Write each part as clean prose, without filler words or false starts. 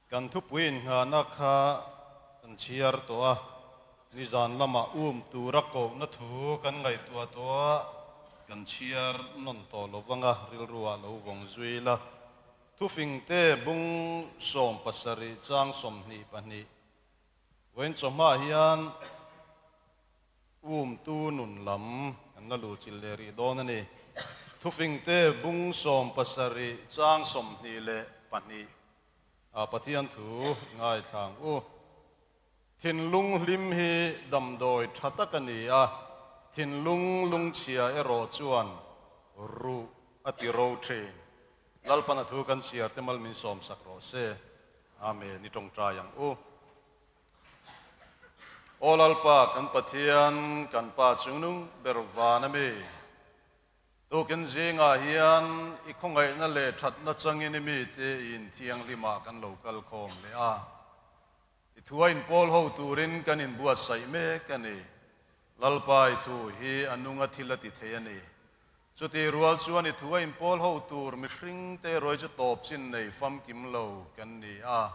Kan thupui inngahna kha kan chhiar tawh a, nizan lamah um tura kohna thu kan ngaihtuah tawh a, kan chhiar nawn tawh lo vanga rilruah lo vawng zui la. Thufingte bung 17 chang 22 vawiin chawhma hian umtu nun lam kan la luhchilh leh rih dawn a ni. Thufingte bung 17 chang 22 a Pathian thu ngaithla ang u. Thinlung hlim hi damdawi tha tak a ni a, thinlung lungchhia erawh chuan ruh a ti ro thin. Lalpana thu kan chhiar te mal min sawm sak rawh se. Amen. I tawngtai ang u. Aw Lalpa kan Pathian, kan Pa chungnung ber van a mi. Tukin zingah hian i khawngaihna leh thatna changin i mite i inthianghlimah kan lo kal khawm leh a. I thua inpawl ho turin kan inbuatsaih mek a ni. Lalpa i thu hi a nunga thil a ti thei a ni. Chutih rual chuan i thua inpawl ho tur mihringte rawi chu tawp chin nei famkim lo kan ni a.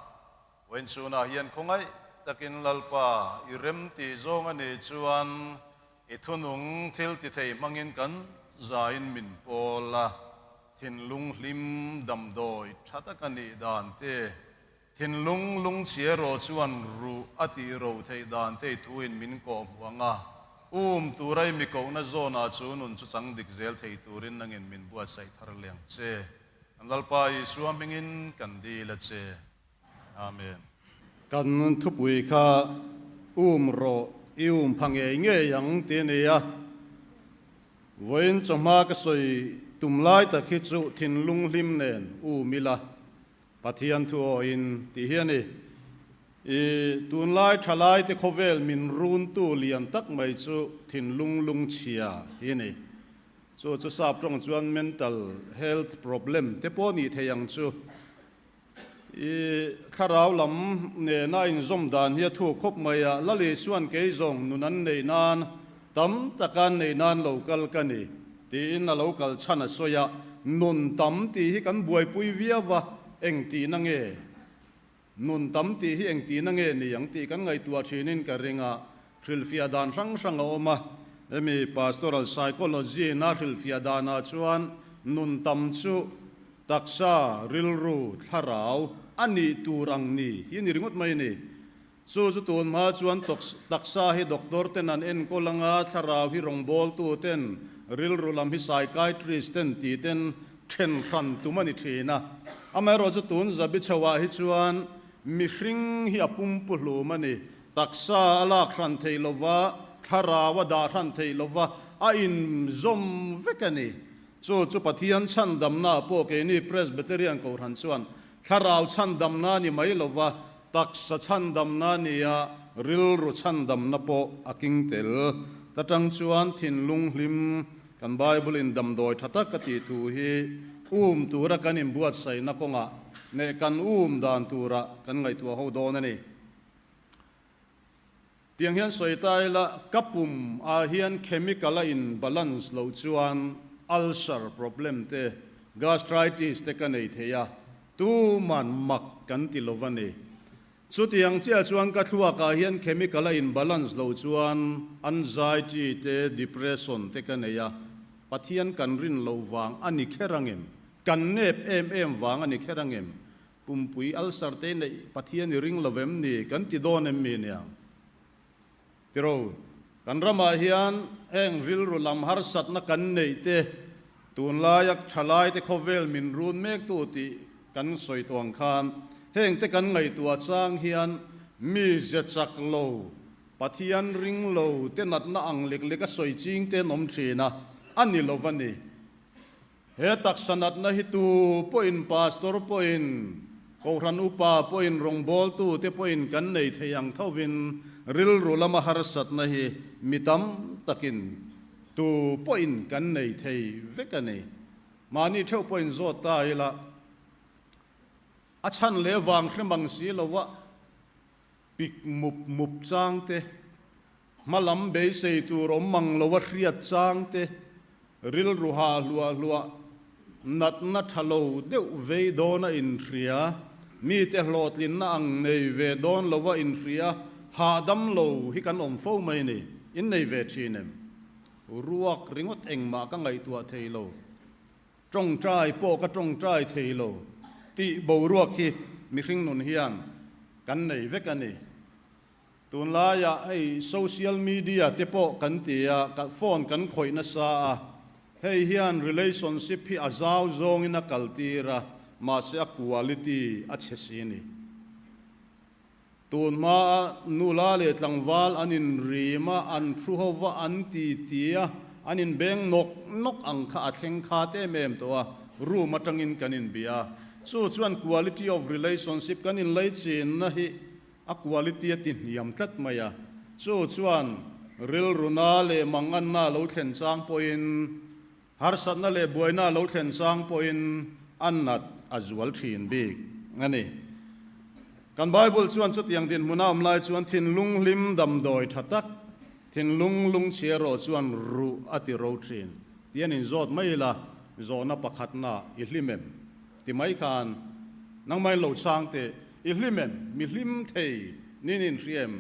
Vawiin chhunah hian khawngaih takin Lalpa i rem tih zawng a nih chuan i thunung thil ti thei hmangin kan zain min pawl a, thinlung hlim damdawi tha taka nih dan te, thinlung lungchhia erawh chuan ruh a tih ro theih dan te i thuin min kawh hmuh ang a, um tura i mi kohna zawnah chu nun chu chang dik zel thei turin nangin min buatsaih thar leh ang che. Kan Lalpa Isua hmingin kan dil a che. Amen. Kan thupui kha um rawh, i um pha ngei ngei ang ti a ni a. Vawiin chawhma ka sawi tum lai tak hi chu thinlung hlim nen um ila, Pathian thu awiin tih hi a ni. I tunlai thalai te khawvel min runtu lian tak mai chu thinlung lungchhia hi a ni. Chu chu sap tawng chuan mental health problem te pawh nih thei ang chu. I thlarau lam nena inzawm dan hi a thu khawp mai a, Lali chuan kei zawng nun an neih nan, tam taka an neih nan lo kal ka ni, tiin a lo kal chhan a sawi a, nun tam tih hi kan buaipui viau a, eng tihna nge? Nun tam tih hi eng tihna nge ni ang tih kan ngaihtuah thinin ka ring a, hrilhfiah dan hrang hrang a awm a, hemi pastoral psychology na hrilhfiah danah chuan nun tam chu Taksa, rilru, thlarau a nih tur ang ni hi a ni ringawt mai a ni. Chu chu tun hma chuan taksa hi doctor ten an enkawl anga thlarau hi rawngbawltu ten, rilru lam hi psychiatrist ten tih ten then hran tum a ni thin a. Amaherawhchu chu tun zabi chhoah hi chuan mihring hi a pumpu hlum a ni. Taksa a lak hran theih lova, thlarau a dah hran theih lova, a inzawm vek a ni. Chu chu Pathian chhandamna pawh keini Presbyterian Kohhran chuan thlarau chhandamna ni mai lova taksa chhandamna nia rilru chhandamna pawh a king tel. Ta tang chuan thinlung hlim kan Bible in damdawi tha tak a tih thu hi um tura kan inbuatsaihna kawngah neh kan um dan tura kan ngaihtuah ho dawn a ni. Tiang hian sawi ta ila, ka pum ah hian chemical a in balance loh chuan ulcer problem te, gastritis te ka nei thei a, tuman mak kan ti lo va ni. Chutiang chiah chuan ka thluak ah hian chemical a in balance loh chuan anxiety te, depression te ka nei a, Pathian kan rin loh vang a ni kher angem? Kan nep em em vang a ni kher angem? Pumpui ulcer te neih Pathian i ring lo em ni? Kan ti dawn em mi nia? Tiro, kan ramah hian heng rilru lam harsatna kan neih te, tunlaia thalai te khawvel min run mek tu tih kan sawi tawh ang khan, heng te kan ngaihtuah chang hian mi ze chak lo, Pathian ring lo te natna ang lek lek a sawi ching te an awm thin a, a ni lo va ni. He taksa natna hi tu pawhin, pastor pawhin, kohhran upa pawhin, rawngbawltute pawhin kan nei thei ang thovin rilru lama harsatna hi mi tam takin tu pawhin kan nei thei vek a ni. Mahni theuh pawhin zawt ta ila, a chhan leh vang hrim ang si loa pik mup mup chang te, Hmalam beisei tur awm mang lo a hriat chang te, rilru hah hluah hluah, natna tha lo deuh vei dawn a inhria, Mite hlawhtlinna ang nei ve dawn lova inhria hahdam lo hi kan awm fo mai ni. In nei ve thin em? Ruak ringawt engmah ka ngaihtuah thei lo. Tawngtai pawh ka tawngtai thei lo tih boruak hi mihring nun hian kan nei vek a ni. Tunlaiah hei social media te pawh kan ti a, phone kan khawih nasa a, hei hian relationship hi a zau zawngin a kaltir a, mahse a quality a chhe si ni. Tun hmaa nula leh tlangval an inrim a, an thu ho va, an titi a, an inbeng nawk nawk ang kha a thleng khat em em tawh a, room atangin kan inbia a. Chu chuan quality of relationship kan inleichinna hi a quality a ti hniam tlat mai a, chu chuan rilruna leh manganna a lo thlen chang pawhin, harsatna leh buaina a lo thlen chang pawhin a nat a zual thin bik a ni. Kan Bible chuan chutiang dinhmun a awm lai chuan thinlung hlim damdawi tha tak, thinlung lungchhia erawh chuan ruh a ti ro thin tih an inzawt mai ila, zawhna pakhatna i hlim em? Ti mai khan nangmah in lo chhang teh, i hlim em? Mi hlim thei nin in hria em?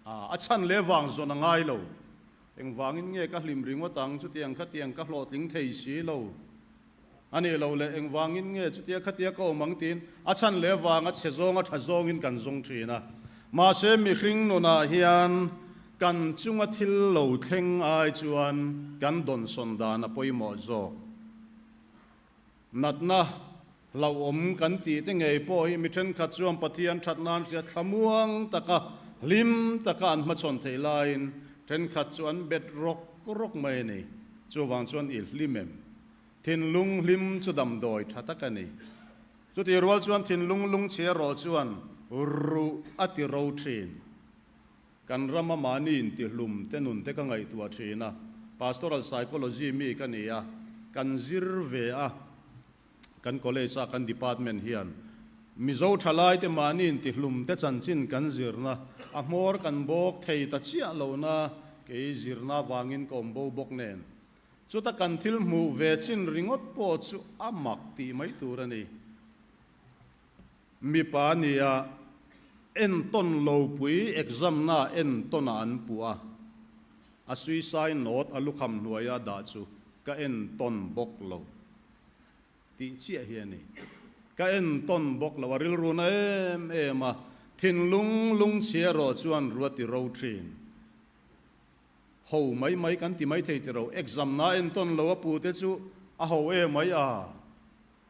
A chhan leh vang zawn a ngai lo. Engvangin nge ka hlim ringawt ang, chutiang khatiang ka hlawhtling thei si lo. A nih loh leh engvangin nge chutia khatia ka awm ang tiin a chhan leh vang a chhe zawng a tha zawngin kan zawng thin a. Mahse mihring nunah hian kan chunga thil lo thleng ai chuan kan dawnsawn dan a pawimawh zawk. Natna hlauhawm kan tih te ngei pawh hi mi thenkhat chuan Pathian that nan hria thlamuang taka hlim taka an hmachhawn theih laiin thenkhat chu an bet rawk rawk mai a ni. Chuvang chuan i hlim em? Thinlung hlim chu damdawi tha tak a ni. Chutih rual chuan thinlung lungchhia rawh chuan ruh a ti ro thin. Kan rama mahni intihlum te nun te ka ngaihtuah thin a, Pastoral Psychology mi ka ni a, kan zir ve a, kan college a kan department hian Mizo thalai te mahni intihlum te chanchin kan zirna a hmawr kan bawk thei ta chiah lohna kei zirna vangin ka awm bo bawk nen chuta kan thil hmuh ve chin ringawt pawh chu a mak tih mai tur a ni. Mipa nia entawn lo pui exam na entawn ah an puh a, a suicide note a lukham hnuaia dah chu ka entawn bawk lo tih chiah hi a ni. Ka entawn bawk lo, a rilru na em em a, thinlung lungchhia erawh chuan ruati ro thin. Ho mai mai kan ti mai thei tiro, exam na entawn lo a pu te chu a ho em mai a.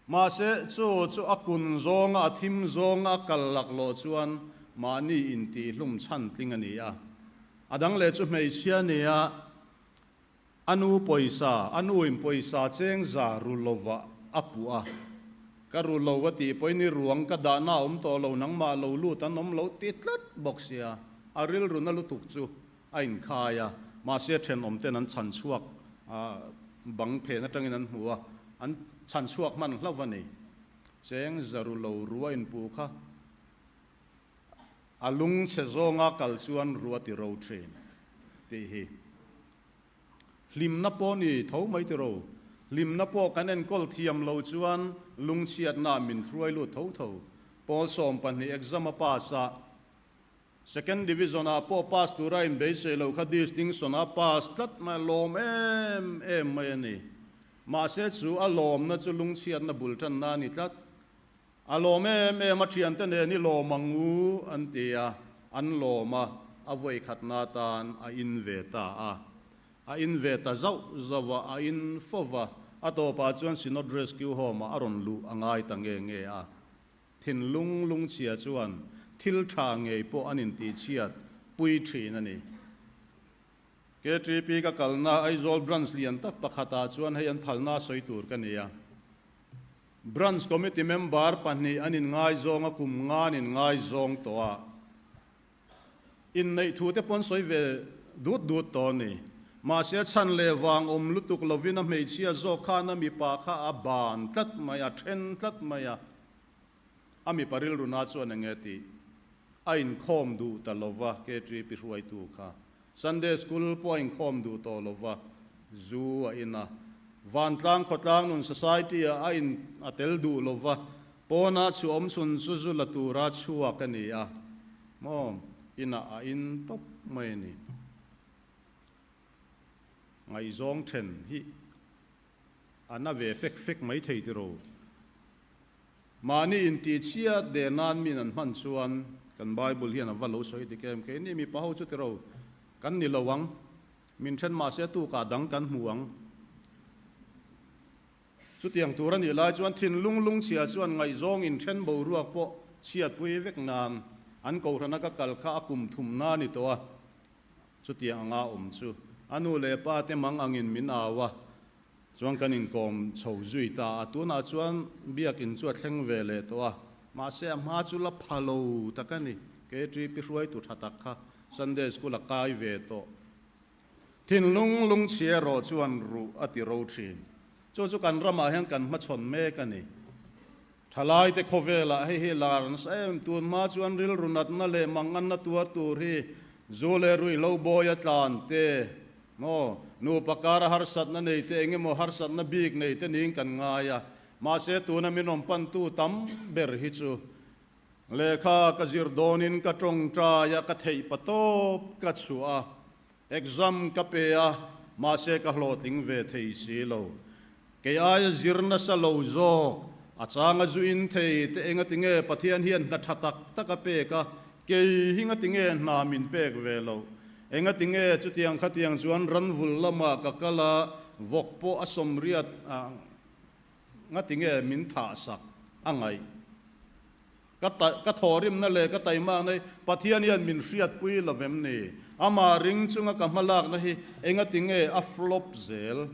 Mahse, chu chu a kun zawnga a thim zawnga a kal laklawh chuan mahni intihhlum chhan tling a ni a. A dang leh chu hmeichhia nia a nu pawisa, a nuin pawisa cheng za ru lova a puh a. Ka ru lo a tih pawhin i ruang ka dahna a awm tawh lo, nangmah lo lut an awm lo ti tlat bawk sia, a rilruna lutuk chu a inkhai a, mahse thenawmten an chhan chhuak bang phen atangin an hmu a, an chhan chhuak hman hlauh a ni. Cheng zaru lo rua inpu kha a lung chhe zawnga kal chuan rua ti ro thin tih hi hlimna pawh ni tho mai ti ro. Hlimna pawh kan enkawl thiam lo chuan lungchhiatna min hruai lut tho tho. Pawl 12 exam a pass a, Second Division ah pawh pass tura inbeisei loh kha distinction a pass tlat mai a, lawm em em mai a ni. Mahse chu a lawmna chu lungchhiatna bul tanna a ni tlat. A lawm em em a, thiante nen i lawm ang u an ti a, an lawm a, a vawikhatna atan a in ve ta a. A in ve ta zauh zauh a, a in fo va, a tawpah chuan Synod Rescue Home ah a rawn luh a ngai ta nge nge a. Thinlung lungchhia chuan thil tha ngei pawh an intihchhiat pui thin a ni. KTP ka kalna Aizawl Branch lian tak pakhatah chuan hei an phalna sawi tur ka ni a. Branch Committee member pahnih an inngaizawng a, kum nga an inngaizawng tawh a. Inneih thu te pawn sawi ve dut dut tawh a ni. Mahse chhan leh vang awm lutuk lovin a hmeichhia zawk khan a mipa kha a ban tlat mai a, then tlat mai a. A mipa rilruna chuan eng nge tih a inkhawm duh ta lova KTP hruaitu kha. Sunday School pawh a inkhawm duh tawh lova, zu a in a. Vantlang khawtlang nun society ah a in a tel duh lova. Pawna chu awm chhun chu zu la tura chhuak a ni a maw? Inah a in tawp mai a ni. Ngaihzawng then hi a na ve fek fek mai thei tiro. Mahni intih chhiat der nan min an hman chuan kan Bible hian a va lo sawi dik em? Keini mipa ho chu tiro kan ni lo ang, min then mahse tukah dang kan hmu ang. Chutiang tur a nih lai chuan thinlung lungchhia chuan ngaihzawng inthen boruak pawh chhiatpui vek nan an kohhrana ka kal kha a kum thumna a ni tawh a. Chutiang anga awm chu a nu leh pa te mang angin min au a, chuan kan inkawm chho zui ta a. Tunah chuan biakin chu a thleng ve leh tawh a, mahse a hma chu la pha lo tak a ni. KTP hruaitu tha tak kha Sunday School a kai ve tawh. Thinlung lungchhia erawh chuan ruh a ti ro thin. Chu chu kan ramah hian kan hmachhawn mek a ni. Thalaite khawvelah hei hi lar nasa em, tun hma chuan rilru natna leh manganna tuar tur hi zu leh ruihhlo bawia tlan te maw, nupa kara harsatna nei te eng emaw harsatna bik nei te niin kan ngai a. Mahse tuna min rawn pantu tam ber hi chu lehkha ka zir dawnin ka tawngtai a, ka theih pa tawp ka chhuah a, Exam ka pe a, mahse ka hlawhtling ve thei si lo. Kei aia zir nasa lo zawk, a changa zu in thei te engati nge Pathian hian hna tha tak tak a pek a, kei hi ngati nge hna min pek ve loh? Engati nge chutiang khatiang chuan ranvul lamah ka kal a, vawk pawh a sawmriat a, ngati nge min thah sak a ngaih? Ka ta, ka thawhrimna leh ka taimakna hi Pathian hian min hriatpui lo vem ni? Amah ring chunga ka hmalakna hi engati nge a flop zel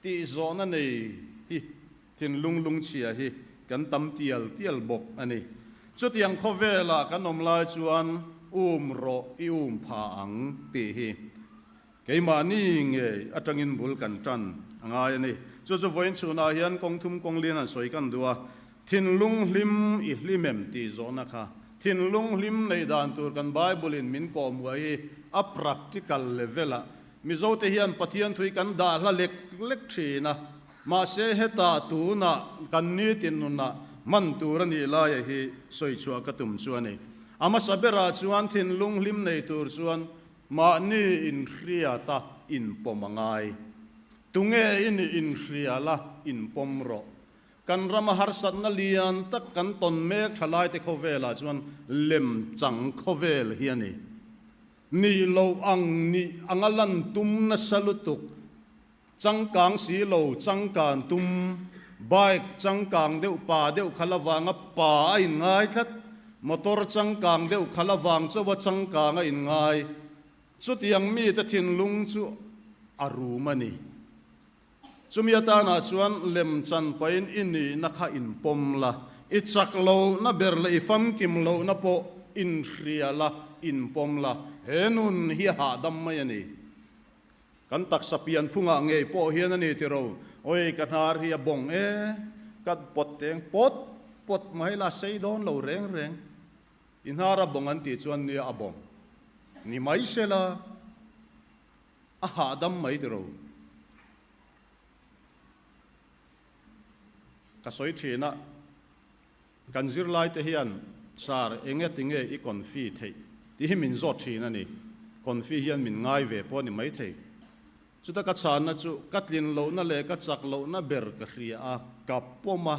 tih zawhna nei hi thinlung lungchhia hi kan tam tial tial bawk a ni. Chutiang khawvelah kan awm lai chuan um rawh i um pha ang tih hi keimahni ngei atangin bul kan tan a ngai a ni. Chu chu vawiin chhunah hian kawng thum kawng lian an sawi kan duh a, Thinlung hlim i hlim em tih zawhna kha thinlung hlim neih dan tur kan Bible in min kawhmuah hi a practical level ah Mizo te hian Pathian thui kan dah hla lek lek thin a, mahse hetah tunah kan nitin nunah hman tur a nih laia hi sawi chhuah ka tum chu a ni. A hmasa berah chuan thinlung hlim nei tur chuan mahni inhriata inpawm a ngai. Tunge i nih inhria la inpawm rawh. Kan rama harsatna lian tak kan tawn mek thalaite khawvelah chuan lem chang khawvel hi a ni. Nih loh ang nih anga lan tum nasa lutuk, changkang si lo changkan tum, bike changkang deuh pa deuh kha la vanga pa a inngai tlat, motor changkang deuh kha la vang chauha changkang a inngai. Chutiang mite thinlung chu a rum a ni. Chumi atanah chuan lem chan pahin i nihna kha inpawm la, i chak lohna ber leh i famkim lohna pawh inhria la, inpawm la, he nun hi a hahdam mai a ni. Kan taksa pian phungah ngei pawh hian a ni tiro, Oi ka hnar hi a bawng e, ka pawt teng pawt pawt mai la, sei dawn lo reng reng. I hnar a bawng an tih chuan nia a bawng ni mai sela. A hahdam mai tiro. Ka sawi thin a, kan zirlaite hian Sir, enge tinge i confi theih tih hi min zawt thin a ni. Confi hian min ngai ve pawh a ni maithei. Chuta ka chhanna chu ka tlin lohna leh ka chak lohna ber ka hria a, ka pawm a.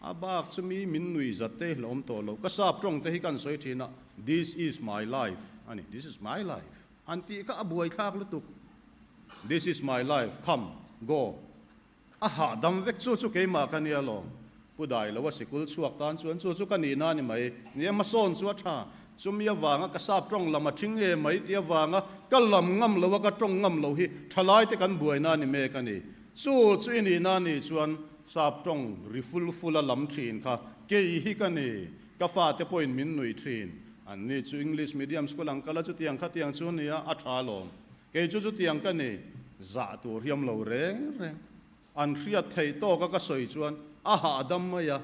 A bak chu mi min nui zat te hlawm tawh lo. Ka sap tawng te hi kan sawi thin a, this is my life a ni, this is my life an tih kha a buaithlak lutuk. This is my life, come, go. A hahdam vek chu chu keimah ka nia lawm. Pu dai lo a sikul chhuak tan chuan chu chu ka nihna a ni mai. Ni a hmasawn chu a tha. Chumi avanga ka sap tawng lam a thing e mai tih avanga ka lam ngam lo a ka tawng ngam lo hi thalai te kan buaina a ni mek a ni. Chu chu i nihna a nih chuan Sap tawng ri ful ful a lam thin kha kei hi ka ni, ka fate pawhin min nuih thin. An ni chu English medium school ang kal a chutiang khatiang chu nia a tha alawm. Kei chu chutiang ka ni, zah tur hiam lo reng reng. An hriat theih tawka ka sawi chuan a hahdam mai a.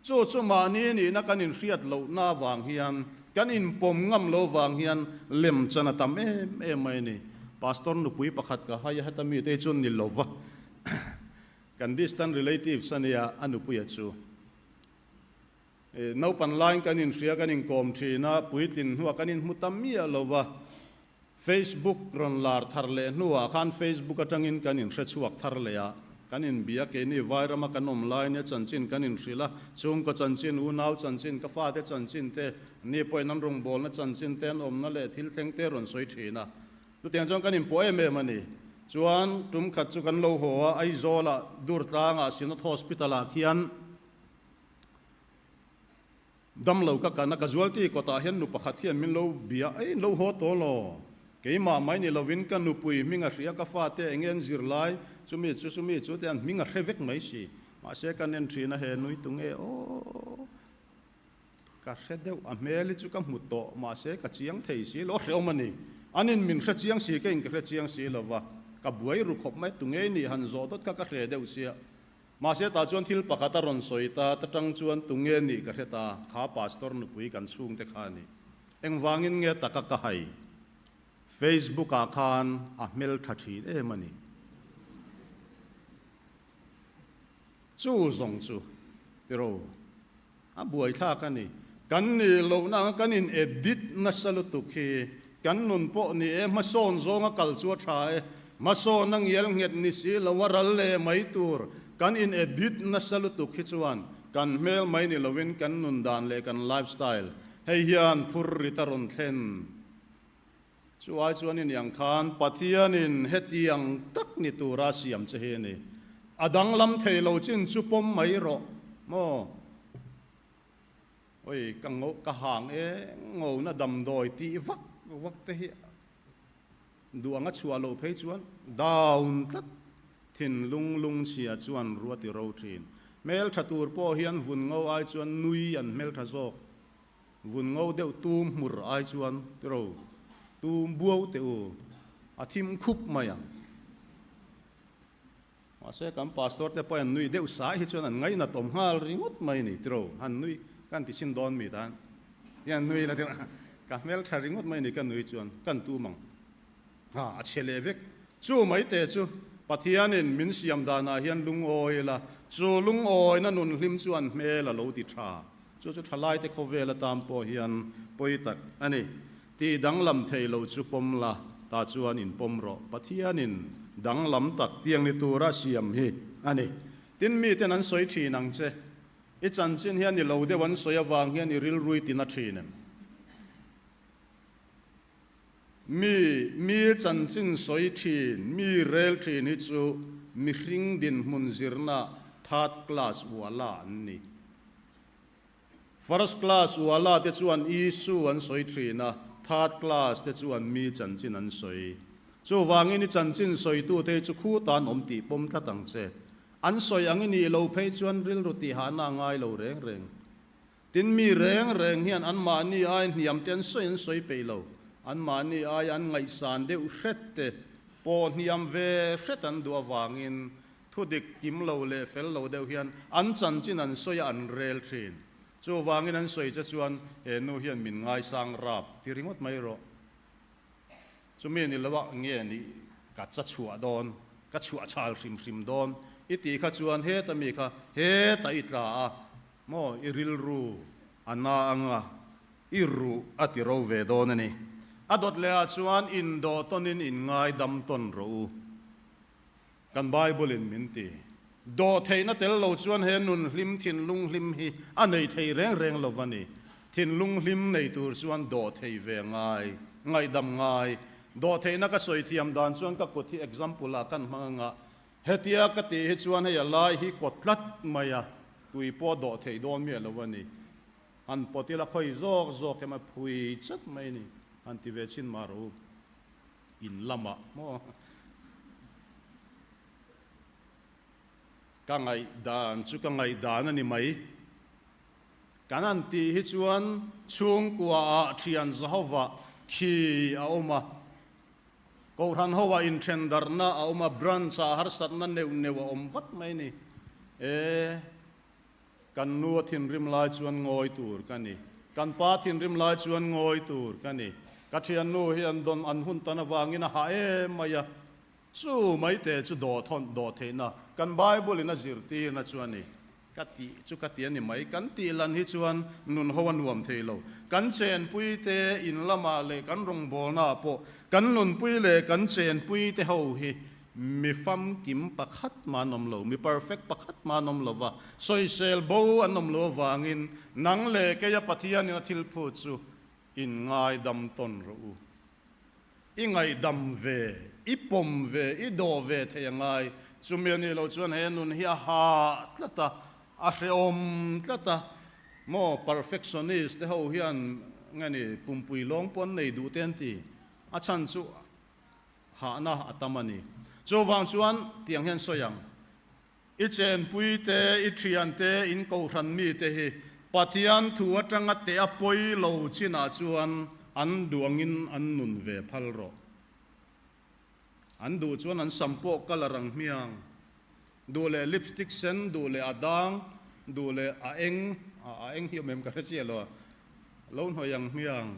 Chu chu mahni nihna kan inhriat lohna avang hian, kan inpawm ngam lo vang hian lem chan a tam em em mai a ni. Pastor nupui pakhat ka hai a, heta mite hi chu ni lova. Kan distant relatives a nia, a nupuia chu. Naupan laiin kan inhria, kan inkawm thin a, puitlin hnuah kan inhmu ta miah lo va. Facebook rawn lar thar leh hnuah khan Facebook atangin kan inhre chhuak thar leh a, kan inbia keini Vairama kan awm lai nia chanchin kan inhrilh a, chhungkaw chanchin, unau chanchin, ka fate chanchin te, ni pawhin an rawngbawlna chanchin te, an awmna leh thil thleng te rawn sawi thin a. Chutiang chuan kan inpawh em em a ni. Chuan tum khat chu kan lo haw a, Aizawlah Durtlangah Synod Hospital-ah khian, Damlo ka kan a, casualty kawtah hian nu pakhat hian min lo bia, Ei, lo haw tawh law? Keimah mai ni lovin ka nupui hming a hria, ka fate eng nge an zir lai, chumi chu chumi chu te an hming a hre vek mai si. Mahse ka nen thin a, he nui tu nge aw? Ka hre deuh, a hmel hi chu ka hmu tawh, mahse ka chiang thei si lo, a hreawm a ni. Anin min hre chiang si, keiin ka hre chiang si lo va, ka buai ru khawp mai, tu nge i nih han zawh dawt kha ka hre deuh sia. Mahse tah chuan thil pakhat a rawn sawi ta, ta tang chuan tunge nih ka hre ta, kha pastor nupui kan chhungte kha a ni. Engvangin nge taka ka hai? Facebook ah khan a hmel tha thin em a ni. Chu zawng chu tiro a buaithlak a ni. Kan nih lohna anga kan in edit nasa lutuk hi kan nun pawh ni e, hmasawn zawnga kal chu a tha e, hmasawn a ngial nghet ni si lo a ral leh mai tur kan in edit nasa lutuk hi chuan kan hmel mai ni lovin kan nun dan leh kan lifestyle hei hian phur rit a rawn thlen. Chu ai chuan i niang khan Pathianin hetiang tak ni tura siam che hi a ni. A danglam thei lo chin chu pawm mai rawh maw? Oi, ka ngo, ka hang e, ngona damdawi tih vak vak te hi duh anga chhuah loh phei chuan down tlat thinlung lungchhia chuan ruat i ro thin. Hmeltha tur pawh hian vun ngo ai chuan nui an hmeltha zawk. Vun ngo deuh tum hmur ai chuan tiro tum buau teh u, a thim khup mai ang. Mahse kan pastor te pawh an nui deuh sai hi chuan an ngainat awm nghal ringawt mai ni tiro, han nui kan ti chhin dawn mi tan hian nui la tira ka hmel tha ringawt mai ni ka nui chuan kan tum ang. Ha a chhe leh vek. Chu mai te chu Pathianin min siam danah hian lungawi la, chu lungawina nun hlim chuan hmel a lo ti tha. Chu chu thalaite khawvel atan pawh hian pawi tak a ni. Tih danglam thei lo chu pawm la, tah chuan inpawm rawh. Pathianin danglam tak tiang ni tura siam hi a ni. Tin, miten an sawi thin ang che. I chanchin hian i lo deuh an sawi avang hian i rilrui tina thin em? Mi, mi chanchin sawi thin, mi rel thin hi chu mihring dinhmun zirna third class uala an ni. First class uala te chuan Isu an sawi thin a, third class te chuan mi chanchin an sawi. Chuvangin i chanchin sawitute hi chu khutan awm tih pawm tlat ang che. An sawi ang i nih lo phei chuan rilru tihahna a ngai lo reng reng. Tin, mi reng reng hian anmahni ai hniam te an sawi an sawi peih lo. Anmahni ai an ngaihsan deuh hret te pawh hniam ve hret an duh avangin thudik kim lo leh fel lo deuh hian an chanchin an sawi a an rel thin. Chuvangin an sawi che chuan he nu hian min ngaisang rap ti ringawt mai rawh. Chumi ni lo ah nge nih ka cha chhuah dawn, ka chhuah chhal hrim hrim dawn i tih kha chuan heta mi kha heta i tla a maw i rilru a na anga i ruh a ti ro ve dawn a ni. A dawt leh ah chuan indawh tawn in in ngaidam tawn rawh u. Kan Bible in min ti. Dawhtheihna tel lo chuan he nun hlim, thinlung hlim hi a nei thei reng reng lo va ni. Thinlung hlim nei tur chuan dawhthei ve ngai, ngaihdam ngai. Dawhtheihna ka sawi thiam dan chuan ka kut hi example ah kan hmang anga, hetia ka tih hi chuan hei a lai hi kawt tlat mai a, tui pawh dawhtheih dawn miah lo a ni. Han pawt ila khawi zawk zawk emaw phui chat mai a ni, han ti ve chhin mah rawh u. In lamah maw? Ka ngaihdan chu ka ngaihdan a ni mai. Kan han tih hi chuan chhungkuaah thian Jehovah khi a awm a, Kohhran hoah inthendarhna a awm a, branch-ah harsatna neuh neuh a awm vat mai a ni. E, kan nu a thinrim lai chuan ngawi tur ka ni. Kan pa thinrim lai chuan ngawi tur ka ni. Ka thiannu hi an dawn an hun tan avangin a hah em mai a. Chu maite chu dawh thawn dawh theihna kan Bible in a zirtirna chu a ni. Ka tih chu ka ti a ni mai. Kan tih lan hi chuan nun ho a nuam thei lo. Kan chenpui te in lamah leh kan rawngbawlnaah pawh kan nunpui leh kan chenpui te ho hi mi famkim pakhat mah an awm lo, mi perfect pakhat mah an awm lo va, sawisel bo an awm lo avangin nang leh keia Pathianin a thil phut chu in ngaidam tawn rawh u. I ngaihdam ve, i pawm ve, i dawh ve thei a ngai. Chumi a nih loh chuan he nun hi a hah tlat a, a hrehawm tlat a. Maw perfectionist te ho hian nge ni pumpui lawng pawh an nei duh te an ti. A chhan chu hahna a tam a ni. Chuvang chuan tiang hian sawi ang. I chenpui te, i thian te, in kohhran mi te hi Pathian thu atanga teh a pawi lo chinah chuan an duh angin an nun ve phal rawh. An duh chuan an sam pawh colour ang hmiang, duh leh lipstick sen, duh leh a dang, duh leh a eng, a eng hi awm em ka hre chiah lo a, lo hnawih ang hmiang,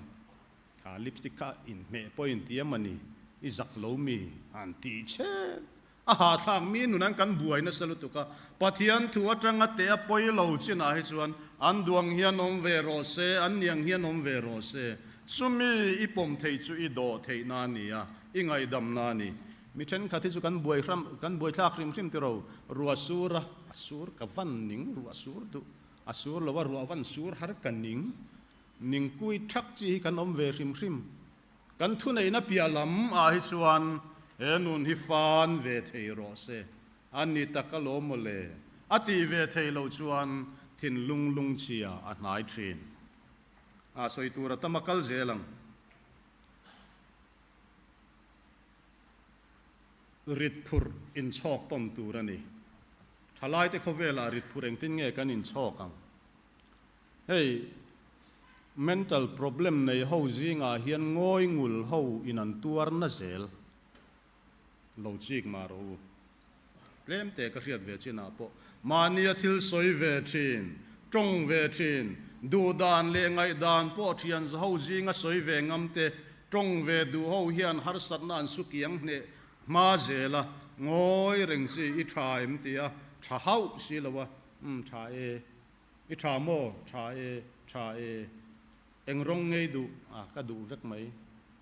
kha lipstick kha inhmeh pawh inti em a ni, i zak lo mi an tih chhet. A hahthlak mi nun an kan buai nasa lutuk a, Pathian thu atanga teh a pawi lo chinah hi chuan an duang hian awm ve rawh se, an niang hian awm ve rawh se. Chumi i pawm thei chu i dawh theihna a ni a, i ngaihdamna a ni. Mi thenkhat hi chu kan buai hram, kan buaithlak hrim hrim tiro, ruah sur a, a sur ka van ning, ruah sur duh, a sur lo a, ruah van sur har ka ning, ning kui thak chi hi kan awm ve hrim hrim. Kan thuneihna piah lam ah hi chuan he nun hi fan ve thei rawh se, a ni tak alawm maw le, a tih ve thei loh chuan thinlung lungchhia a hnai thin. A sawi tur a tam a kal zel ang. Rit phurh inchhawk tawn tur a ni. Thalaite khawvelah rit phurh engtin nge kan inchhawk ang? Hei mental problem nei ho zingah hian ngawi ngul ho in an tuar na zel lo chik mah rawh u. Tlem te ka hriat ve chinah pawh mahnia thil sawi ve thin, tawng ve thin, duh dan leh ngaih dan pawh thian za ho zinga sawi ve ngam te, tawng ve duh ho hian harsatna an su kiang hneh hma zel a, ngawi reng chi i tha em tia tha hauh si lo a, umm tha e. I tha maw? Tha e, tha e. Eng rawng ngei duh? A, ka duh vek mai.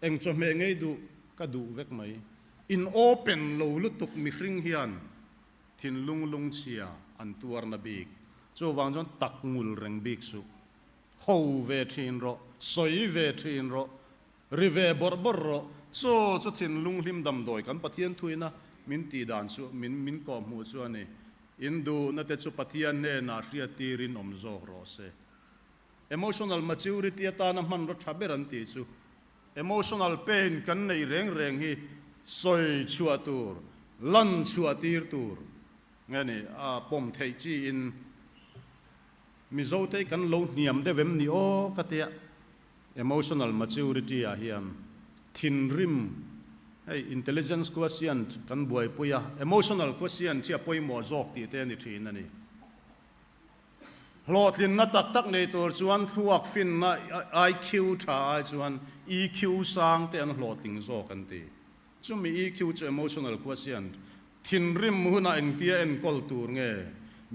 Eng chawhmeh ngei duh? Ka duh vek mai. In open lo lutuk mihring hian thinlung lungchhia an tuarna bik. Chuvang chuan tak ngul reng bik suh. Ho ve thin rawh, sawi ve thin rawh, ri ve bawrh bawrh rawh. Chaw chu thinlung hlim damdawi kan Pathian thuina min tih dan chu min min kawhhmuh chu a ni. In duhna te chu Pathian hnenah hriattirin awm zawk rawh se. Emotional maturity atana hmanraw tha ber an tih chu emotional pain kan neih reng reng hi sawi chhuah tur, lan chhuah tir tur nge ni a pawm theih chi in Mizote kan lo hniam deuh em ni aw ka tia. Emotional maturity ah hian thinrim, hei intelligence quotient kan buaipui a, emotional quotient hi a pawimawh zawk tih te a ni thin a ni. Hlawhtlinna tak tak nei tur chuan thluak finna IQ tha ai chuan EQ sang te an hlawhtling zawk an ti. Chumi EQ chu emotional quotient, thinrim hunah engtia enkawl tur nge?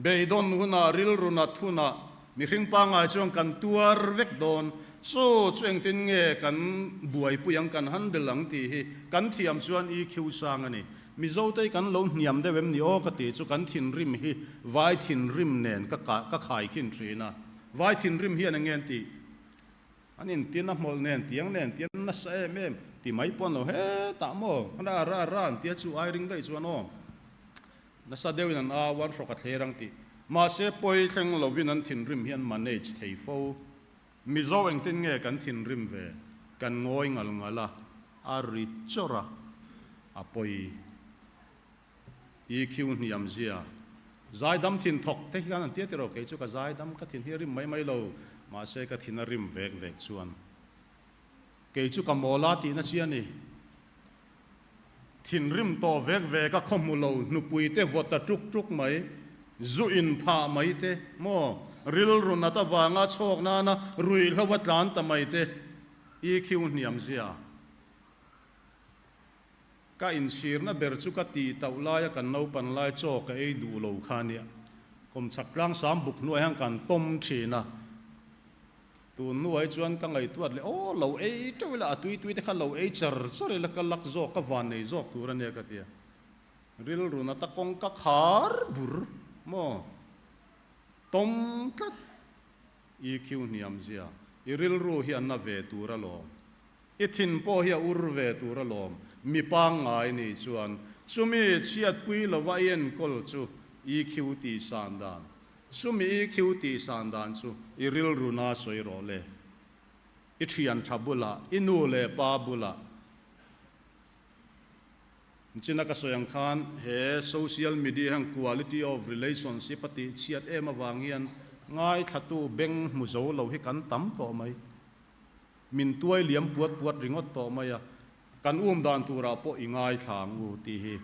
Beidawn hunah, rilru nat hunah, mihring pangngai chuan kan tuar vek dawn, chu chu engtin nge kan buaipui ang, kan handle ang tih hi kan thiam chuan EQ sang a ni. Mizotei kan lo hniam deuh em ni aw ka tih chu kan thinrim hi vai thinrim nen ka ka khaikhin thin a, vai thinrim hian eng nge an tih? An intin a hmawlh nen tiang nen tian nasa em em ti mai pawh an lo hetah maw ra ra ra an tia chu ai ring daih chuan aw nasa deuhin an au an hrawk a thler ang tih mahse pawi thleng lovin an thinrim hi an manage thei fo. Mizo engtin nge kan thinrim ve kan ngawi ngal ngal a a ri chawrh a a pawi. EQ hniam zia. Zaidam thin thawk te hian an tia tiraw kei chu ka zaidam ka thin hi a rim mai mai lo mahse ka thin a rim vek vek chuan kei chu ka mawl a tihna chi a ni. Thinrim tawh vek vek a khaw hmu lo hnupui te vawt ta tuk tuk mai, zu in phah mai te maw, rilru nat avanga chhawk nana ruihhlo a tlan ta mai te EQ hniam zia. Ka inchhirna ber chu ka tih tauh laia kan naupan lai chaw ka ei duh lo kha nia. Kawmchhak tlangsam buk hnuai hian kan tawm thin a, tun hnuai chuan ka ngaihtuat leh aw lo ei teuh ila a tui tui te kha lo ei char char ila ka lak zawk ka van nei zawk tur a nia ka ti a, rilru nata kawng ka khar bur maw tawm tlat EQ hniam zia i rilru hi a na ve tur alawm. I thin pawh hi a ur ve tur alawm, mi pangngai nih chuan chumi chhiatpui lova i enkawl chu EQ tih san dan, chumi EQ tih san dan chu i rilru na sawi rawh le. I thian tha bulah, i nu leh pa bulah. China ka sawi ang khan he social media hian quality of relationship a tih chhiat em avang hian ngaithlatu beng hmu zo lo hi kan tam tawh mai. Min tuai liam puat puat ringawt tawh mai a, kan um dan turah pawh i ngaithla ang u tih hi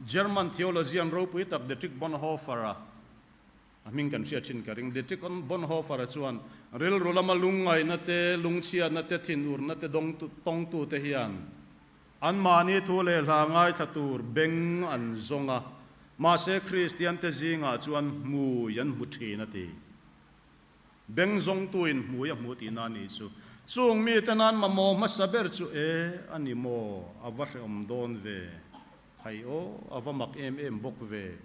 German theologian ropui tak Dietrich Bonhoeffer-a a hming kan hriat thin ka ring. Dietrich Bonhoeffer-a chuan rilru lama lungngaihna te, lungchhiatna te, thinurna te tawngtute hian anmahni thu leh hla ngaithla tur beng an zawng a, mahse Kristiante zingah chuan hmui an hmu thin a ti. Beng zawngtuin hmui a hmu tihna a nih chu. Chung mite nan mamawh hmasa ber chu e a ni maw? A va hrehawm dawn ve. Khai aw, a va mak em em bawk ve.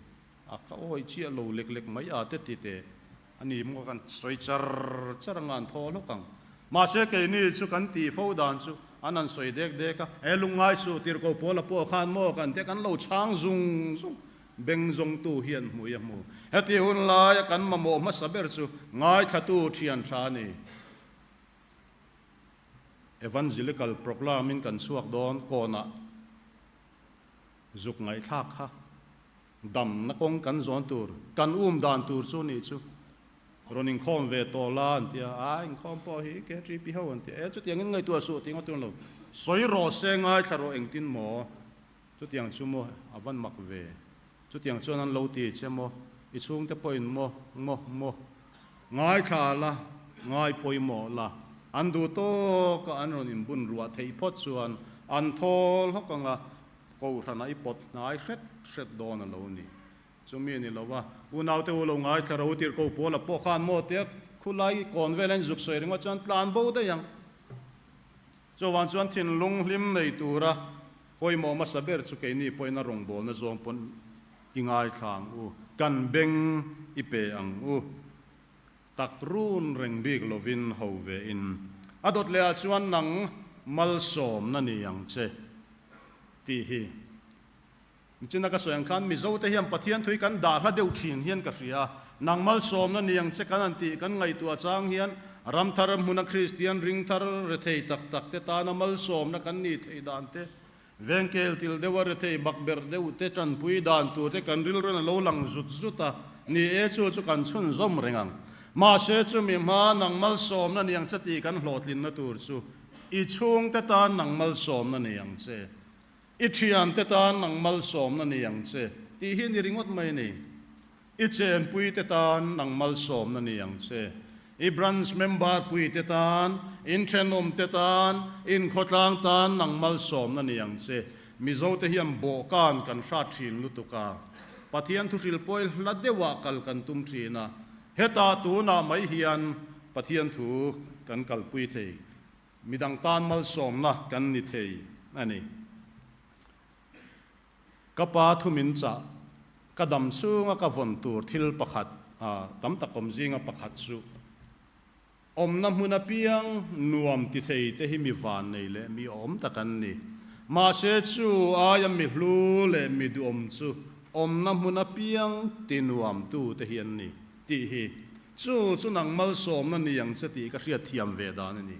A ka awi chiah lo lek lek mai a te ti teh. A ni maw kan sawi char char anga an thaw hlawk ang. Mahse keini chu kan tih fo dan chu an han sawi dek dek a, e lungngai suh tirhko pawl a pawh khan maw kan te kan lo chhang zung zung. Beng zawngtu hian hmui a hmu. Heti hun laia kan mamawh hmasa ber chu ngaithlatu thian tha a ni. Evangelical Proclam-in kan chhuak dawn kawnah zuk ngaihthlak kha damna kawng kan zawn tur, kan um dan tur chu nih chu. Rawn inkhawm ve tawh la an ti a, a inkhawm pawh hi KTP ho an ti a, e chutiangin ngaihtuah suh tih ngawt lo. Sawi rawh se ngaithla rawh engtin maw? Chutiang chu maw a van mak ve. Chutiang chuan an lo ti che maw, i chhungte pawhin maw, maw, maw. Ngaithla la, ngai pawimawh la. An duh tawk a an rawn inbun ruah theih phawt chuan an thawl hawk ang a, kohhranah i pawt hnai hret hret dawn a lo ni. Chumi a ni lo a, unaute u lo ngaithla ro tirhko pawl a pawh khan maw tia khulai kawn vel a inzuk sawi ringawt chuan tlan bo daih ang. Chuvang chuan thinlung hlim nei tura pawimawh hmasa ber chu keini pawhin a rawngbawlna zawng pawn i ngaithla ang u, kan beng i pe ang u. Tak run reng bik lovin ho ve in a dawt leh ah chuan nang malsawmna ni ang che tih hi. Nichina ka sawi ang khan Mizote hian Pathian thui kan dah hla deuh thin hian ka hria. Nang malsawmna ni ang che kan han tih kan ngaihtuah chang hian ramthar hmuna Kristian ringthar rethei tak tak te tana malsawmna kan nih theih dan te, vengkel til deuha rethei bakberh deuh te tanpui dan tur te kan rilruin a lo lang zut zut a, ni e chu chu kan chhunzawm reng ang. Mahse chumi hma nang malsawmna ni ang che tih kan hlawhtlinna tur chu i chhungte tan nang malsawmna ni ang che. I thiante tan nang malsawmna ni ang che tih hi ni ringawt mai a ni. I chenpuite tan nang malsawmna ni ang che. I branch member puite tan, in thenawmte tan, in khawtlang tan nang malsawmna ni ang che. Mizote hian bawhkan kan hrat thin lutuk a, Pathian thuhril pawi hla deuhah kal kan tum thin a, hetah tunah mai hian Pathian thu kan kalpui thei. Midang tan malsawmna kan ni thei a ni. Ka pa thu min chah, ka dam chhunga ka vawn tur thil pakhat, tam tak awm zinga pakhat chu, awmna hmun apiang nuam ti thei te hi mi van nei leh mi awm tak an ni. Mahse chu aia mi hlu leh mi duhawm chu awmna hmun apiang ti nuam tu te hi an ni tih hi Chu chu nang malsawmna ni ang che tih ka hriatthiam ve dan a ni.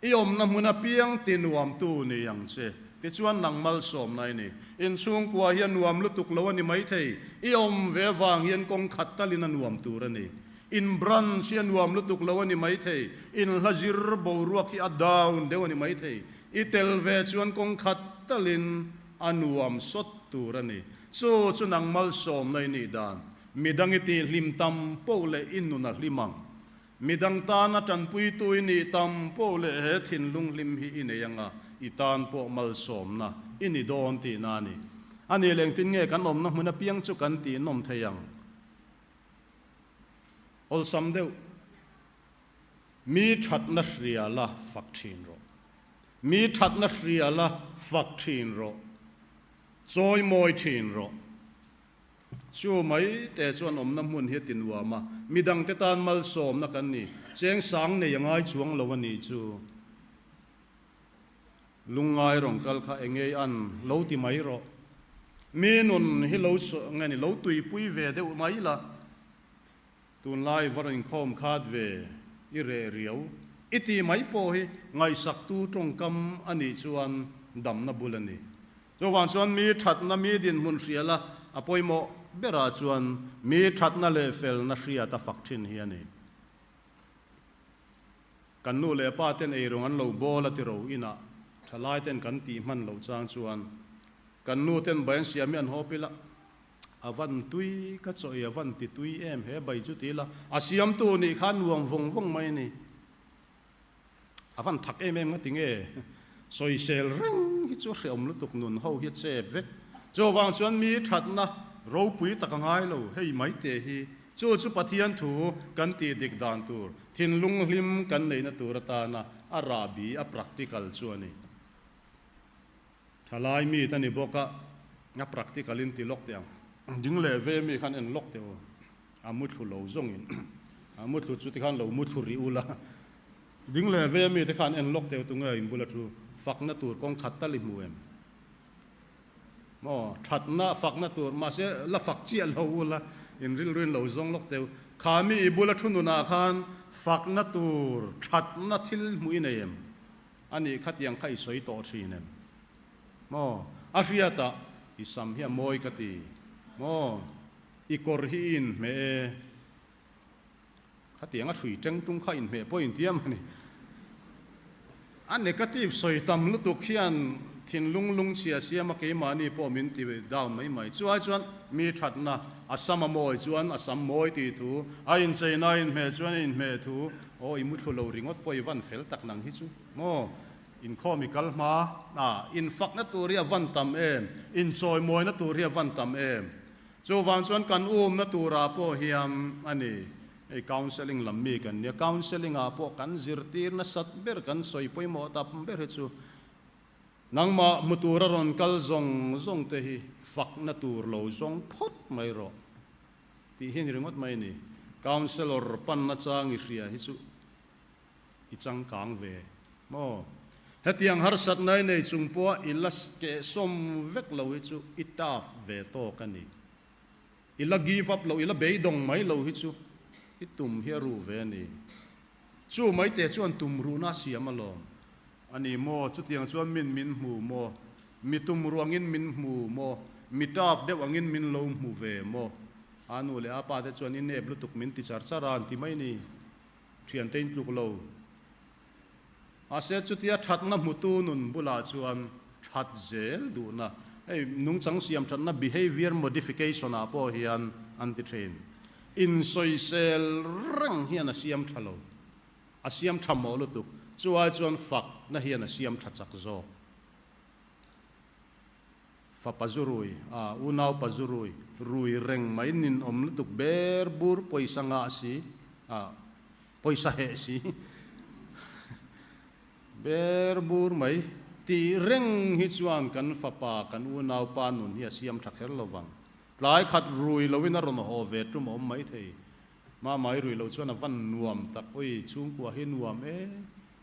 I awmna hmun apiang ti nuamtu ni ang che. Tichuan nang malsawmna i ni. Inchhungkua hi a nuam lutuk lo a ni maithei. I awm ve avang hian kawng khat talin a nuam tur a ni. In branch hi a nuam lutuk lo a ni maithei. In hla zir boruak hi a down deuh a ni maithei. I tel ve chuan kawng khat talin a nuam sawt tur a ni. Chu chu nang malsawmna i nih dan. Midang i tih hlim tam poh leh i nun a hlim ang. Midang tana tanpuitu i nih tam poh leh he thinlung hlim hi i nei anga i tan pawh malsawmna i ni dawn tihna a ni. A nih leh engtin nge kan awmna hmun apiang chu kan tih nawm thei ang? Awlsam deuh. Mi thatna hria la fak thin rawh. Mi thatna hria la fak thin rawh. Chawimawi thin rawh. Chu mai te chuan awmna hmun hi a ti nuam a, midangte tan malsawmna kan ni. Cheng sang nei a ngai chuang lo a nih chu. Lungngai rawn kal kha engei an lo ti mai rawh. Mi nun hi lo nge ni lo tuipui ve deuh mai la. Tunlai va rawn inkhawm khat ve i reh riau i ti mai pawh hi ngaihsaktu tawngkam a nih chuan damna bul a ni. Chuvang chuan mi thatna mi dinhmun hria la a pawimawh berah chuan mi thatna leh felna hriat a fak thin hi a ni. Kan nu leh pa ten eirawng an lo bawl a tiro inah thalai ten kan tih hman loh chang chuan kan nu ten bai an siam hi an haw pil a, a van tui ka chaw ei a van ti tui em he bai chu ti ila a siamtu nih kha nuam vawng vawng mai a ni. A van thak em em nga ti nge sawisel reng hi chu hreawm lutuk nun ho hi a chep vek. Chuvang chuan mi thatna ropui tak a ngai lo hei mai te hi chu chu Pathian thu kan tih dik dan tur thinlung hlim kan neihna tur atana a rahbi a practical chu a ni. Thalai mi ta ni bawk a, a practical in ti lawk teh ang. Ding leh ve mi khan en lawk teh u, a muthlu lo zawng in a muthlu chu tikhan lo muthlu rih ula. Ding leh ve mi te khan en lawk teh u tunge in bula thu fakna tur kawng khat tal i hmu em? Maw thatna fakna tur mahse la fak chiah lo ula in rilru in lo zawng lawk teh u. Kha mi i bula thu nunah khan fakna tur thatna thil hmuh i nei em? A nih khatiang kha i sawi tawh thin em? Maw? A hriatah i sam hi a mawi ka ti. Maw? I kawr hi i inhmeh e. Khatiang a hrui teng tung kha inhmeh pawh intiam a ni. A negative sawi tam lutuk hian thinlung lungchhia siama keimahni pawh min ti down mai mai. Chuai chuan mi thatna a sam a mawi chuan a sam mawi tih thu, a incheina a inhmeh chuan a inhmeh thu, Aw i muthlu lo ringawt pawh i van fel tak nang hi chu maw? Inkhawm i kal hma a, infakna tur hi a van tam em? Inchawimawina tur hi a van tam em? Chuvang chuan kan umna turah pawh hian a ni, hei counselling lam mi kan nia, counselling ah pawh kan zirtir nasat ber kan sawi pawimawh tam ber hi chu nangmah hmu tura rawn kal zawng zawng te hi fakna tur lo zawng phawt mai rawh. Tih hi a ni ringawt mai a ni. Councellor panna chang i hria hi chu i changkang ve maw? Hetiang harsatna i nei chung pawha i la kehsawm vek lo hi chu i tough ve tawk a ni. I la give up lo, i la beidawng mai lo hi chu i tum hi a ru ve a ni. Chu maite chuan tum ruhna a siam alawm. A ni maw? Chutiang chuan min min hmu maw? Mi tum ruangin min hmu maw? Mi tough deuh angin min lo hmu ve maw? A nu leh a pa te chuan i nep lutuk min ti char char a an ti mai ni. Thiante in tluk lo. Mahse chutia thatna hmutu nun bulah chuan that zel duhna, hei nungchang siam thatna behaviour modification ah pawh hian an ti thin. Insawisel reng hian a siam tha lo. A siam tha mawh lutuk. Chu ai chuan fakna hian a siam tha chak zawk. Fapa zu rui, a unau pa zu rui, rui reng mai ninawm lutuk ber bur pawisa ngah si, a pawisa heh si, ber bur mai tih reng hi chuan kan fapa, kan unau pa nun hi a siam tha kher lo vang. Tlai khat rui loin a rawn haw ve tum a awm mai thei. Mama i rui loh chuan a van nuam tak, oi chhungkua hi nuam e.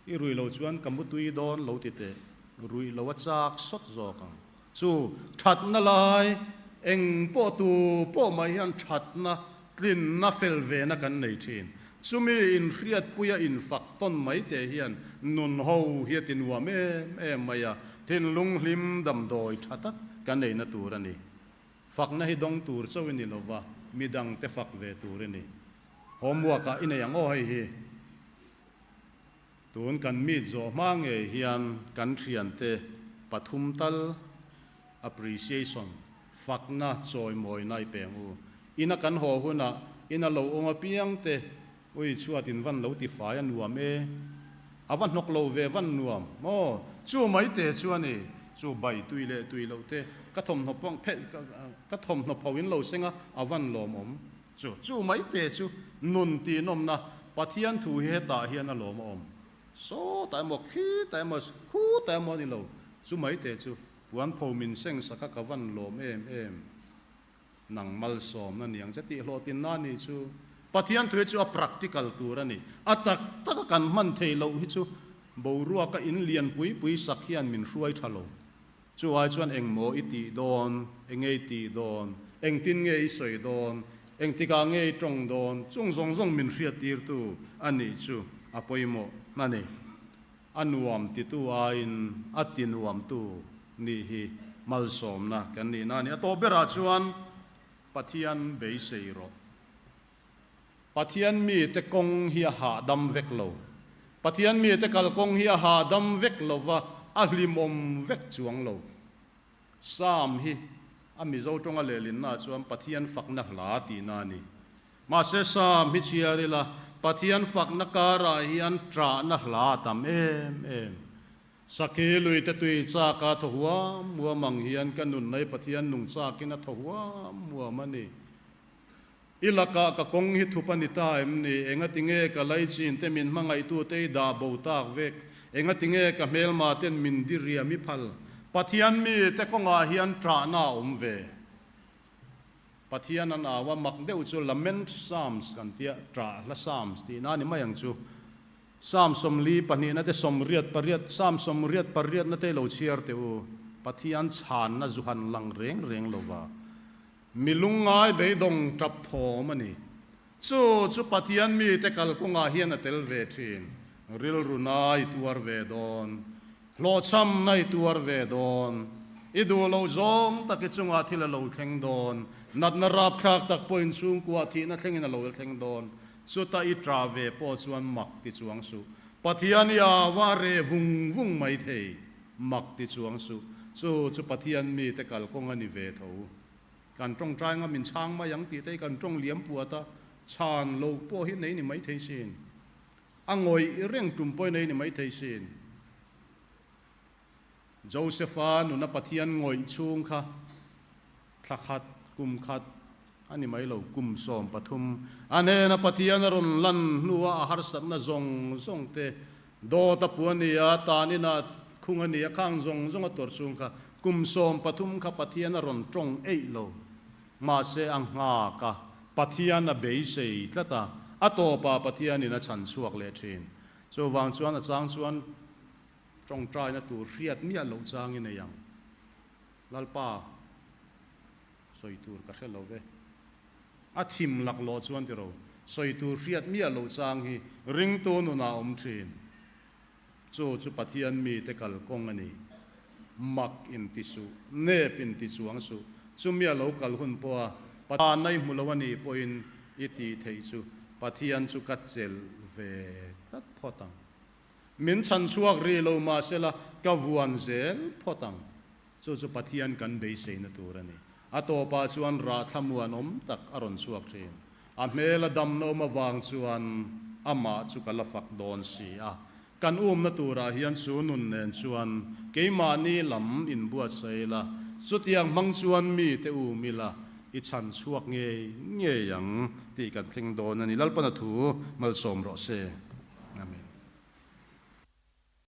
I ruih loh chuan ka mutui dawn lo ti teh, ruih loh a chak sawt zawk ang. Chu thatna lai eng pawh tu pawh mai hian thatna, tlinna fel vena kan nei thin. Chumi inhriatpuia infak tawn mai teh hian nun ho hi a ti nuam em em mai a, thinlung hlim damdawi tha tak kan neihna tur a ni. Fakna hi dawng tur chauh i ni lova, midangte fak ve tur i ni. Homework ah i nei ang aw hei hi. Tun kan meet zawh hma ngei hian kan thiante pathum tal appreciation, fakna, chawimawina i peng u. Ina kan haw hunah ina lo awm apiang te ui chhuat in van lo ti fai a nuam e, a va hnawk lo ve van nuam maw? Chu mai te chu a ni, chu bai tui leh tui loh te ka thawmhnaw pawng phelh ka thawmhnaw pho in lo seng a, a van lawmawm. Chu chu mai te chu nun tihnawmna Pathian thu hi hetah hian a lawm a awm. Sawtah emaw khitah emaw khutah emaw a ni lo. Chu mai te chu puan pho min seng sak a ka van lawm em em. Nang malsawmna niang che tih hlawhtlinna a nih chu. Pathian thu hi chu a practical tur a ni. A tak taka kan hman theih loh hi chu boruaka in lian pui pui sak hian min hruai tha lo. Chu ai chuan engmaw i tih dawn, enge i tih dawn, engtin nge i sawi dawn, engtikah nge i tawng dawn, chung zawng zawng min hriattirtu a nih chu a pawimawh a ni. A nuam titu aiin a ti nuamtu nih hi malsawmna kan nihna a ni. A tawp berah chuan Pathian beisei rawh. Pathian mite kawng hi a hahdam vek lo. Pathian mite kalkawng hi a hahdam vek lo va, a hlimawm vek chuang lo. Psalm hi a Mizo tawnga lehlinnaah chuan Pathian fakna hla tihna a ni. Mahse Psalm hi chhiar ila, Pathian fakna karah hian ṭahna hla a tam em em. Sakhi lui te tui chak a thaw huam huam ang hian ka nun mai Pathian nung chakin a thaw huam huam a ni. I lakah ka kawng hi thup a ni ta em ni? Engati nge ka laichin te min hmangaihtu te i dah bo tak vek? Engati nge ka hmelma ten min diriam i phal? Pathian mi te kawngah hian ṭahna a awm ve. Pathian an au a, mak deuh chu Lament Psalms kan tia, ṭah hla Psalms tihna a ni mai ang chu. Psalm 42 na te 88, Psalm 88 na te lo chhiar teh u. Pathian chhanna zu han lang reng reng lo va. Mi lungngai beidawng tap thawm a ni. Chu chu Pathian mite kalkawngah hian a tel ve thin. Rilru na i tuar ve dawn. Hlawhchhamna i tuar ve dawn. I duh loh zawng tak i chungah thil a lo thleng dawn. Natna rapthlak tak pawhin chhungkuah thihna thlengin a lo thleng dawn. Chuta i tah ve pawh chuan mak ti chuang suh. Pathian i au a reh vung vung mai thei. Mak ti chuang suh. Chu chu Pathian mite kalkawng a ni ve tho. Kan tawngtai nga min chhang mai ang tih te hi kan tawng liam puat a, chhan lo pawh hi nei ni mai thei sin. A ngawih reng tum pawh hi nei ni mai thei sin. Josepha nuna Pathian ngawih chhung kha thla khat, kum khat a ni mai lo, kum 13 a hnena Pathian a rawn lan hnua a harsatna zawng zawng te Dawt a pu a ni a, tan inah khung a ni a, khang zawng zawng a tuar chhung kha kum 13 kha Pathian a rawn tawng eih lo. Mahse a nghak a, Pathian a beisei tlat a, a tawpah Pathianin a chhan chhuak leh thin. Chuvang chuan a chang chuan tawngtaina tur hriat miah loh changin ei ang. Lalpa, sawi tur ka hre lo ve. A thim laklawh chuan tiro, sawi tur hriat miah loh chang hi ringtu nunah a awm thin. Chu chu Pathian mite kalkawng a ni. Mak inti suh, nep inti chuang suh. Chumi a lo kal hun pawha Pathian a i hmu lo a nih pawhin i tih theih chu Pathian chu ka chelh ve tlat phawt ang. Min chhan chhuak rih lo mahsela ka vuan zel phawt ang. Chu chu Pathian kan beiseina tur a ni. A tawpah chuan rah thlamuanawm tak a rawn chhuak thin. A hmel a damna awm avang chuan amah chu ka la fak dawn si a. Kan umna turah hian chu nun nen chuan keimahni lam inbuatsaih ila, chutiang hmang chuan mite um ila, i chhan chhuak ngei ngei ang tih kan thleng dawn a ni. Lalpana thu malsawm rawh se.